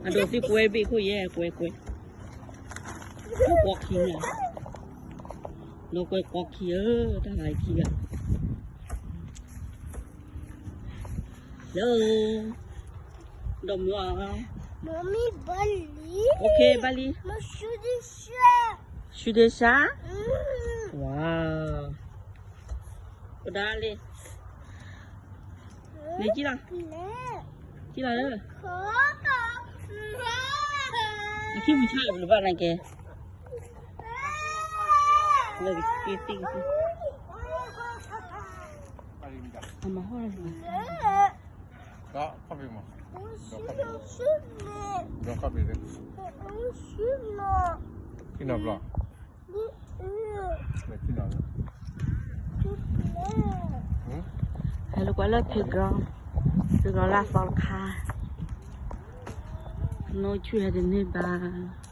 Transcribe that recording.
အဒိးသံကွဲဘ့ၣ်ခိၣ်ယဲၢ်ကွဲကွဲ, ကွဲခံန့ၣ်, ဒီးကွဲကွဲခံဧၢ, တၢ်ဂၤခံဂၤ, လၢ, ဒီးမၤအီၤ, ဘၣ်လံ, ရှုဒ့ရှါ, ဝါ, ပဒါလံ, န့ၣ်ကံလီၤ, ကံလီၤလၢ, အခံပူၤဆါအဘျုးဘၣ်န့ၣ်ကဲ, လၢကသံ, အမၤဟီၣ်လၢ, ဒီးခီၣ်ဖံးမး, ဒီးခီၣ်ဖံး, ဒီးခီၣ်ဖံး, ဟဲလၢကွၢ်လၢ playground, playground လၢအသီတခါ, နီၢ်ဆူၣ်ဟဲတန့ၢ်ဘၣ်.